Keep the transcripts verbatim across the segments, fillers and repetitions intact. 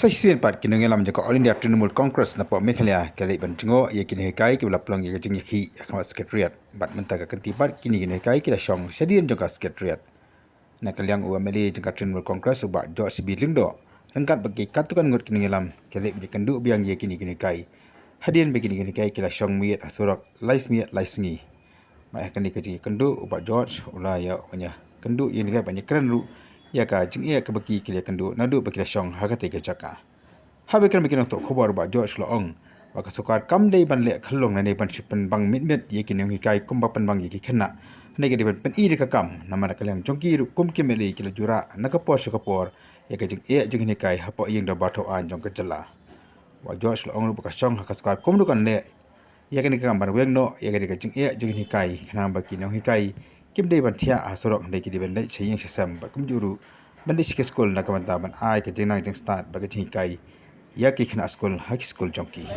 Sa shisien pat ki nongïalam jong ka All India Trinamool Congress napoh Meghalaya ki la leit ban jngoh ïa ki nonghikai kiba la pynlong ïa ka jingïakhih ha khmat Secretariat. Bad mynta ka kynti pat kine ki nonghikai ki la shong shadien jong ka Secretariat. Na ka liang u M L A jong ka Trinamool Congress u Bah George B Lyngdoh, ryngkat bad ki katto katne ngut ki nongïalam ki la leit ban ïakynduh biang ïa kine ki nonghikai. Hadien ba kine ki nonghikai ki la shong miet ha surok lai miet lai sngi. Bad ha kane ka jingïakynduh u Bah George u la ïa, u la ïakynduh ïa kane ka, ban ïakren ruh ïa ka jingeh kaba ki, ki la ïakynduh naduh ba ki la shong ha katei ka jaka. Haba ïakren bad ki nongthoh khubor u Bah George u la ong ba ka sorkar kam dei ban leh khyllung lane ban shu pynbang mitmit ïa ki nonghikai kumba pynbang ïa ki khynnah. Hynrei ka dei ban pyni da ka kam, namar na ka liang jong ki ruh kum ki M L A ki la ju rah na ka por sha ka por ïa ka jingeh jong ki nonghikai hapoh ïing dorbar thaw aiñ jong ka jylla. U Bah George u la ong ruh ba ka shong ha ka sorkar kumno kan leh ïa kane ka kam ban weng noh ïa kane ka jingeh jong ki nonghikai, khnang ba ki nonghikai kim dei ban thiah ha surok, hynrei ki dei ban leit sha ïing sha sem bad kumjuh ruh ban leit sha ki skul na ka bynta ban ai ka jingnang jingstad bad ka jinghikai ïa ki khynnah skul ha ki skul jong ki.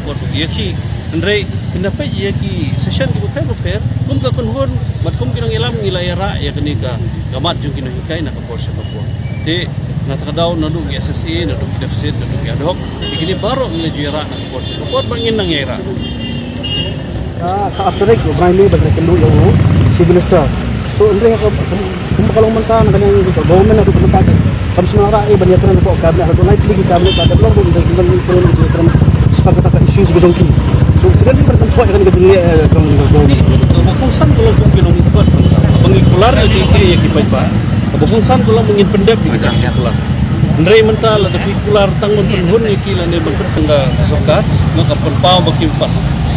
Por ïa ki, hynrei ynda peit ïa ki session kiba pher bapher, kum ka kynhun bad kum ki nongïalam ngi la ïarah ïa kane ka, ka mat jong ki nonghikai na ka por sha ka por. Te na kata ka daw naduh ki S S A, naduh ki deficit, naduh ki ad hoc, ïa kine baroh ngi la ju ïarah na ka por sha ka por bad ngin nang ïarah. Ka, ka artylli u Brian Lee ba ka kynduh ïa u Chief Minister. So hynrei ha ka, kum, kum ka long mynta na ka liang ka government haduh mynta ka kam shym la rah ei ban ïakren hapoh cabinet, haduh lai tylli ki cabinet ba ka long ba ka long ba ka long shuwa kata ka issues ka jong ki. So kren ban kynphod ïa ka jingïa ka long ka government. Ka ba kongsan ka long kum ki nongmihkhmat ba ngi kular ïa ki, ïa ki paidbah. Ka ba kongsan ka long ba ngin pyndep ïa ki jingkular. Hynrei mynta lada phi kular tang ban pynhun ïa ki lane ban pynshong ka sorkar, nga ka pynpaw ba kim pat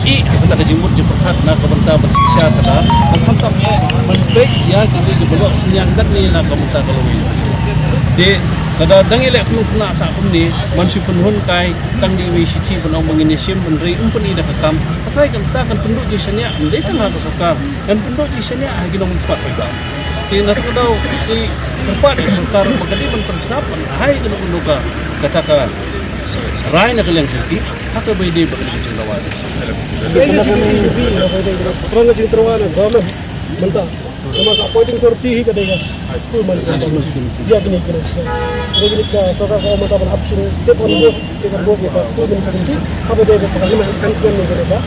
ïoh ïa kata ka jingmut jingpyrkhat na ka bynta ban shisha kata. Ban khamtam ïa ban peit ïa kine kiba ïoh synñiang katne na ka bynta ka lawei. Te lada dang ïaleh khlung khynnah sah kumne, ban shu pynhun kai tang da iwei i shithi ban ong ba ngin ïashim, hynrei ym pyni da ka kam. Ka trai kata kan pynduh jingshaniah ym dei tang ha ka sorkar, kan pynduh jingshaniah ha ki nongmihkhmat paidbah. Te na kata ka daw ngi kyrpad ïa ka sorkar ba ka dei ban pynsngew ban ai kano kano ka, kata ka rai na ka liang jong ki ha kaba ïadei bad ka jingdawa jong ka sorkar. Trai ka jingtyrwa na government mynta. Namar ka appointing authority hi ka dei ka school man. Ïa kine kine. Ïa kine ka sorkar ka mynta ban option tip on board. Te ka buh ïa ka school man ka dei. Haba dei ka parliament enhancement ne ka dei ka.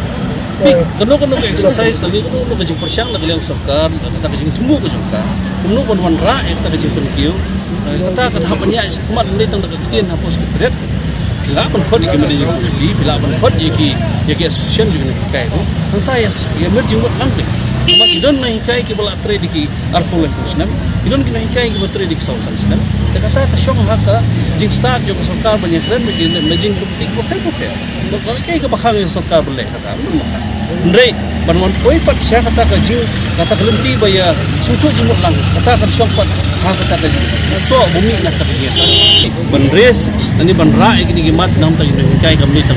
Phi, kano kano ka exercise lane kano kano ka jingpyrshang na ka liang sorkar, na kata ka jingthmu ka sorkar, kumno ban wanrah ïa kata ka jingpynkiew, eh, kata kan hap ban ïaid shakhmat, ym dei tang da ka ktien hapoh Secretariat. Phi lah ban khot ïa ki managing committee, phi lah ban khot ïa ki, ïa ki association jong ki nonghikai ruh. Hangta ïa, ïa mir jingmut lang phi. Namar ki don nonghikai kiba la trei da ki arphew laiphew snem, ki don ki nonghikai kiba trei da ki saw san snem. Te kata ka shong ha ka jingstad jong ka sorkar ban ïakren bad ki managing committee kiba pher bapher. Ba ka, kaei kaba khang ïa ka sorkar ban leh kata, ym don ba khang. Hynrei ban wan poi pat sha kata ka jing, kata ka lynti ba ïa sngewthuh jingmut lang, kata kan shong pat ha kata ka jing, u soh ba mih na kata ka jing. Ban raise lane ban rah ïa kine ki mat na ka bynta ki nonghikai kam mih tang.